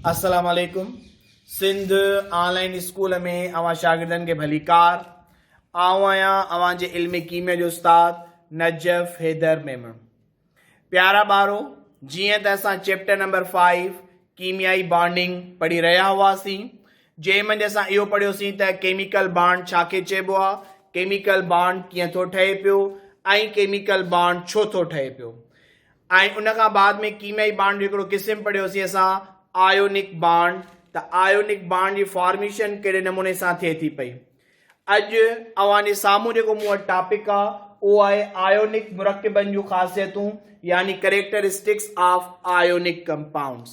السلام عليڪم Sindh on line school ۾ اوهان شاگردن کي ڀليڪار. آئون آهيان اوهان جي علم ڪيميا جو استاد نجف حيدر ميمڻ. پيارا ٻارو جيئن ته اسان چيپٽر نمبر 5 ڪيميائي بانڊنگ پڙهي رهيا هئاسين جنهن منجهه اسان اهو پڙهيوسين ته ڪيميڪل بانڊ ڇا کي چئبو آهي، ڪيميڪل بانڊ ڪيئن ٿو ٺهي پيو ۽ ڪيميڪل بانڊ ڇو ٿو ٺهي پيو. ۽ ان کان بعد ۾ ڪيميائي بانڊ جو هڪڙو قسم پڙهيوسين اسان آيونڪ بانڊ ته آيونڪ بانڊ جي فارميشن ڪهڙي نموني سان ٿئي ٿي پئي. اڄ اوهان جي سامهون جيڪو مون وٽ ٽاپڪ آ اهو آهي آيونڪ مرڪبن جون خاصيتون يعني ڪريڪٽرسٽڪس آف آيونڪ ڪمپائونڊس.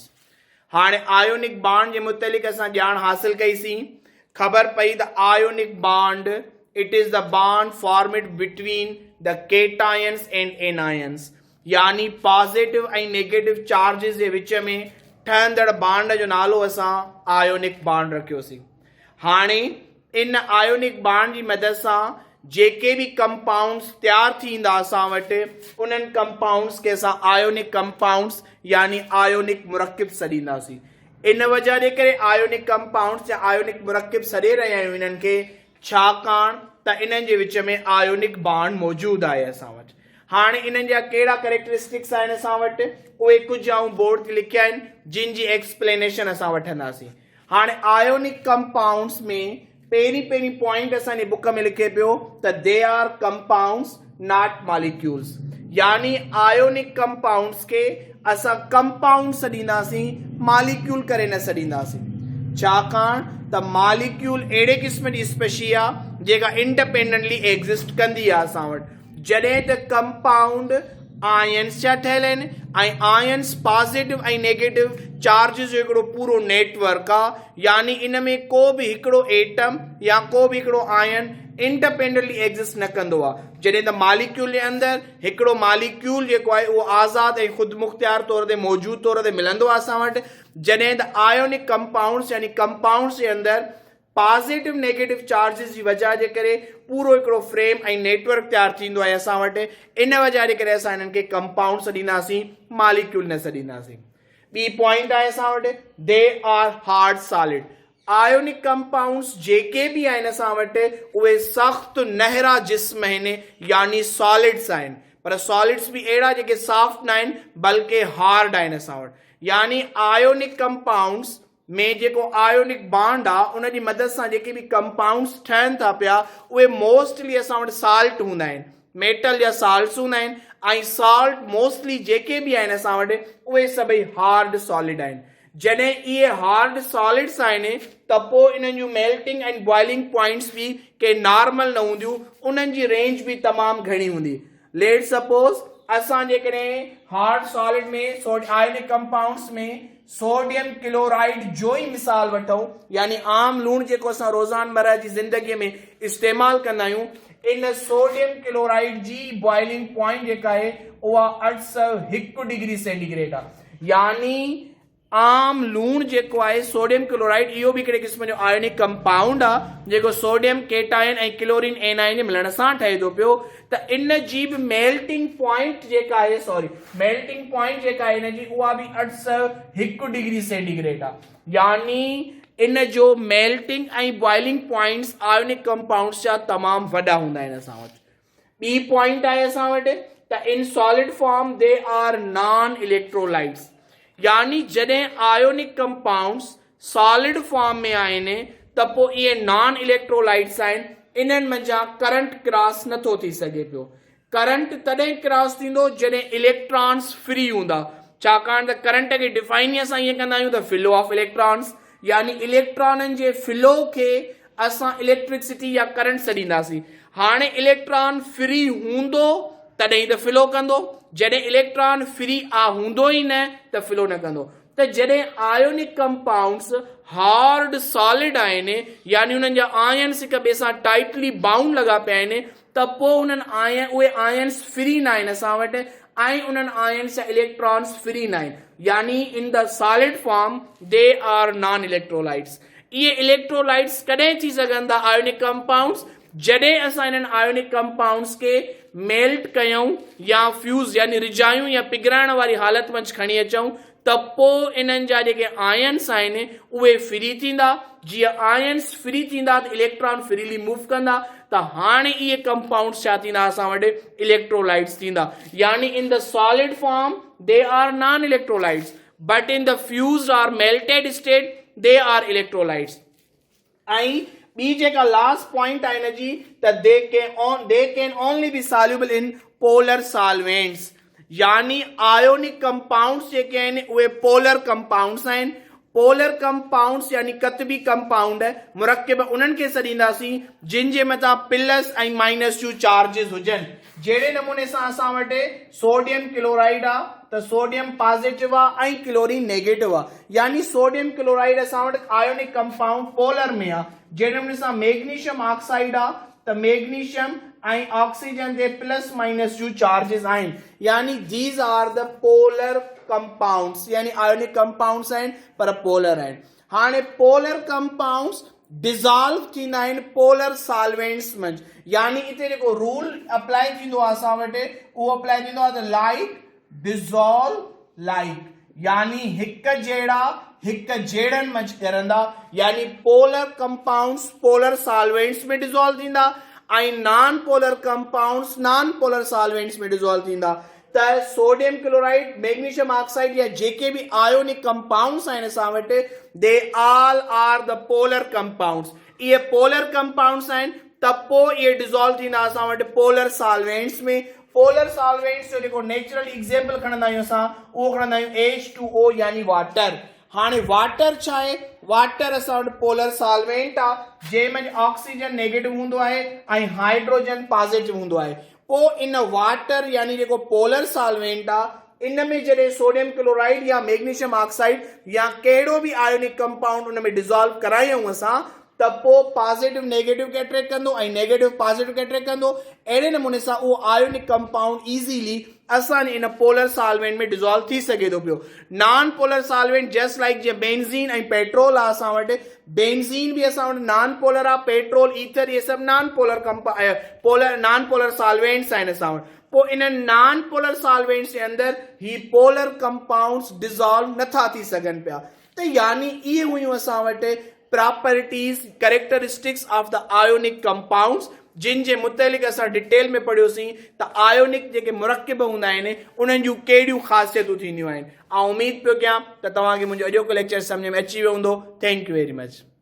هاڻي آيونڪ بانڊ جي متعلق اسان ڄاڻ حاصل ڪئي سين. خبر پئي ته ionic bond It is the bond formed between the cations and anions يعني پازيٽو ۽ نيگيٽو چارجز جي وچ ۾ ٺهندڙ بانڊ جو نالو اسان آيونڪ بانڊ رکيوسين. هاڻي ان آيونڪ بانڊ جي مدد سان جيڪي به ڪمپائونڊس تيار ٿيندا اسان وٽ انهن ڪمپائونڊس کي اسان آيونڪ ڪمپائونڊس يعني آيونڪ مرڪب سڏينداسين. ان وجه جي ڪري آيونڪ ڪمپائونڊس يا آيونڪ مرڪب سڏي رهيا آهيون انهن کي ڇاڪاڻ ته انهن جي وچ ۾ آيونڪ بانڊ موجود آهي اسان وٽ. هاڻي انهن جا ڪهڙا ڪريڪٽرسٽڪس آهن اسان وٽ اهي ڪجهه آئون بورڊ تي لکيا آهن جن جي ايڪسپلينيشن اسان وٺنداسين. هاڻي آيونڪ ڪمپائونڊس ۾ پهرين پهرين پوائنٽ اسان جي بڪ ۾ لکي پيو ته they are compounds not molecules يعني آيونڪ ڪمپائونڊس کي اسان ڪمپائونڊ سڏينداسين ماليڪيول ڪري نه سڏينداسين ڇاڪاڻ ته ماليڪيول اهڙي قسم جي اسپيشي آ جيڪا انڊيپينڊنٽلي ايگزسٽ ڪندي آ اسان وٽ جڏهن ته ڪمپائونڊ آئنس جا ٺهيل آهن ۽ آئنس پازيٽو ۽ نيگيٽو چارجز جو هڪڙو پورو نيٽ ورڪ آ يعني ان ۾ ڪو به هڪڙو ايٽم يا ڪو به هڪڙو آئن انڊيپينڊنٽلي ايگزسٽ نه ڪندو آ جڏهن ته ماليڪيول جي اندر هڪڙو ماليڪيول جيڪو آهي اهو آزاد ۽ خودمختيار طور تي موجود طور تي ملندو آ اسان وٽ جڏهن ته آيونڪ ڪمپائونڊس يعني ڪمپائونڊس جي اندر پازيٽو نيگيٽو چارجز جي وجه جي ڪري پورو هڪڙو فريم ۽ نيٽ ورڪ تيار ٿيندو آهي اسان وٽ ان وجه جي ڪري اسان انهن کي ڪمپائونڊ سڏينداسين ماليڪيول نه سڏينداسين ٻي پوائنٽ آهي اسان وٽ they are hard solid ionic compounds جيڪي به آهن اسان وٽ اهي سخت نهرا جسم آهن يعني سالڊس آهن پر سالڊس به اهڙا جيڪي سافٽ نه آهن بلڪه هارڊ آهن اسان وٽ يعني آيونڪ ڪمپائونڊس ۾ جيڪو آيونڪ بانڊ آ ان جي مدد سان جيڪي به ڪمپائونڊس ٺهن ٿا پيا اهي موسٽلي اسان وٽ سالٽ هوندا آهن ميٽل جا سالٽس هوندا آهن ۽ سالٽ موسٽلي جيڪي به آهن اسان وٽ اهي سڀئي هارڊ سالڊ آهن جڏهن اهي هارڊ سالڊس آهن ته پوء انهن جون ميلٽنگ ۽ بوائلنگ پوائنٽس به ڪي نارمل نه هونديون انهن جي رينج به تمام گهڻي هوندي ليٽ سپوز اسان جيڪڏهن hard solid ۾ ionic compounds ۾ sodium chloride جو ئي مثال وٺون يعني عام لوڻ جيڪو اسان روزانه مره جي زندگي ۾ استعمال ڪندا آهيون ان سوڊيم ڪلورائيڊ جي بوائلنگ پوائنٽ جيڪا آهي اها 801 ڊگري سينٽي گريڊ آهي يعني عام لوڻ جيڪو آهي سوڊيم ڪلورائيڊ اهو به هڪڙي قسم جو آيونڪ ڪمپائونڊ آهي جيڪو سوڊيم ڪيٽائن ۽ ڪلورين اينائن جي ملڻ سان ٺهي ٿو پيو ته ان جي به ميلٽنگ پوائنٽ جيڪا آهي سوري ميلٽنگ پوائنٽ جيڪا آهي ان جي اها به 801 ڊگري سينٽي گريڊ آهي يعني ان جو melting ۽ boiling points ionic compounds جا تمام وڏا هوندا آهن اسان وٽ ٻي پوائنٽ آهي اسان وٽ ته in solid form they are non electrolytes يعني جڏهن آيونڪ ڪمپائونڊس سالڊ فارم ۾ آهن ته پوء اهي نان اليڪٽرولائٽس آهن انهن منجهان ڪرنٽ ڪراس نٿو ٿي سگهي پيو ڪرنٽ تڏهن ڪراس ٿيندو جڏهن اليڪٽرانس فري هوندا ڇاڪاڻ ته ڪرنٽ کي ڊفائن ئي اسان ائين ڪندا آهيون ته فلو آف اليڪٽرانس يعني اليڪٽرانن جي فلو کي اسان اليڪٽرڪسٽي يا ڪرنٽ سڏينداسين. هاڻي اليڪٽران فري هوندو تڏهن ئي ته فلو ڪندو. جڏهن اليڪٽران فري آ هوندو ئي نه ته فلو نه ڪندو. ته جڏهن آيونڪ ڪمپائونڊس هارڊ سالڊ آهن يعني انهن جا آئنس هڪ ٻئي سان ٽائٽلي بائونڊ لڳا پيا آهن ته پوء انهن آئن اهي آئنس فري نه آهن اسان وٽ ۽ انهن آئنس جا اليڪٽرانس فري نه آهن يعني in the solid form they are non electrolytes. اهي اليڪٽرولائٽس ڪڏهن ٿي سگهن ٿا آيونڪ ڪمپائونڊس جڏهن اسان انهن آيونڪ ڪمپائونڊس کي ميلٽ ڪيون يا فيوز يعني رجايون يا پگهرائڻ واري حالت منجهه کڻي اچون ته پوء انهن جا جيڪي آئنس آهن اهي فري ٿيندا، جيئن آئنس فري ٿيندا ته اليڪٽران فريلي موو ڪندا ته هاڻي اهي ڪمپائونڊس ڇا ٿيندا اسان وٽ اليڪٽرولائٽس ٿيندا، يعني in the solid form they are non electrolytes but in the fused or melted state they are electrolytes. ۽ ٻي جيڪا لاسٽ پوائنٽ آهي ان جي ته they can on they can only be soluble in polar solvents يعني ionic compounds جيڪي آهن اهي polar compounds آهن. پولر ڪمپائونڊس يعني قطبي ڪمپائونڊ مرڪب انهن کي سڏينداسين جن جي مٿان پلس ۽ مائنس جون چارجز هجن. جهڙي نموني سان اسان وٽ سوڊيم ڪلورائيڊ آ ته سوڊيم پازيٽو آ ۽ ڪلورين نيگيٽو آ يعني سوڊيم ڪلورائيڊ اسان وٽ آيونڪ ڪمپائونڊ پولر ۾ آ. جهڙي نموني سان ميگنيشيم آڪسائيڊ آ ته ميگنيشيم ۽ آڪسيجن تي پلس مائنس جون چارجز آهن يعني these are the polar compounds يعني آيونڪ ڪمپائونڊس آهن پر پولر آهن. هاڻي پولر ڪمپائونڊس ڊزالو ٿيندا آهن پولر سالوينٽس منجهه يعني اتي جيڪو رول اپلائي ٿيندو آهي اسان وٽ اهو اپلائي ٿيندو آهي ته لائيڪ ڊزالو لائيڪ يعني هڪ جهڙا هڪ جهڙن منجهه ڳرندا يعني پولر ڪمپائونڊس پولر سالوينٽس ۾ ڊزالو ٿيندا ۽ non polar compounds non polar solvents ۾ dissolve ٿيندا ته سوڊيم ڪلورائيڊ، ميگنيشيم آڪسائيڊ يا جيڪي به آيونڪ ڪمپائونڊس آهن اسان وٽ they all are the polar compounds اهي پولر ڪمپائونڊس آهن ته پوء اهي ڊزالو ٿيندا اسان وٽ پولر سالوينٽس ۾. پولر سالوينٽس جو جيڪو نيچرل ايگزيمپل کڻندا آهيون اسان اهو کڻندا آهيون ايڇ ٽو او يعني واٽر. هاڻي واٽر ڇا آهي؟ واٽر اسان وٽ پولر سالوينٽ آهي جنهن ۾ آڪسيجن نيگيٽو هوندو آهي ۽ هائيڊروجن پازيٽو هوندو آهي. پوء ان واٽر يعني جيڪو پولر سالوينٽ آ ان ۾ جڏهن سوڊيم ڪلورائيڊ يا ميگنيشيم آڪسائيڊ يا ڪهڙو به آيونڪ ڪمپائونڊ ان ۾ ڊزالو ڪرايون اسان ته پوء پازيٽو نيگيٽو کي اٽريڪٽ ڪندو ۽ نيگيٽو پازيٽو کي اٽريڪٽ ڪندو اهڙي نموني سان اهو آيونڪ ڪمپائونڊ ايزيلي اسان جي ان پولر سالوينٽ ۾ ڊزالو ٿي سگهي ٿو پيو. Non polar solvent just like جيئن بينزين ۽ پيٽرول آ اسان وٽ بينزين به اسان وٽ نان پولر آ پيٽرول ايٿر اهي سڀ non polar polar non polar solvents آهن اسان وٽ پوء انهن نان پولر سالوينٽس جي اندر هي پولر ڪمپائونڊس ڊزالو نٿا ٿي سگهن پيا ته يعني اهي هيون اسان وٽ properties, characteristics of the ionic compounds جن جي متعلق اسان ڊيٽيل ۾ پڙهيوسين ته آيونڪ جيڪي مرڪب هوندا آهن انهن جون ڪهڙيون خاصيتون ٿينديون آهن. آئون اميد پيو ڪيان ته توهان کي منهنجو اڄوڪو ليڪچر سمجهه ۾ اچي ويو هوندو. Thank you very much.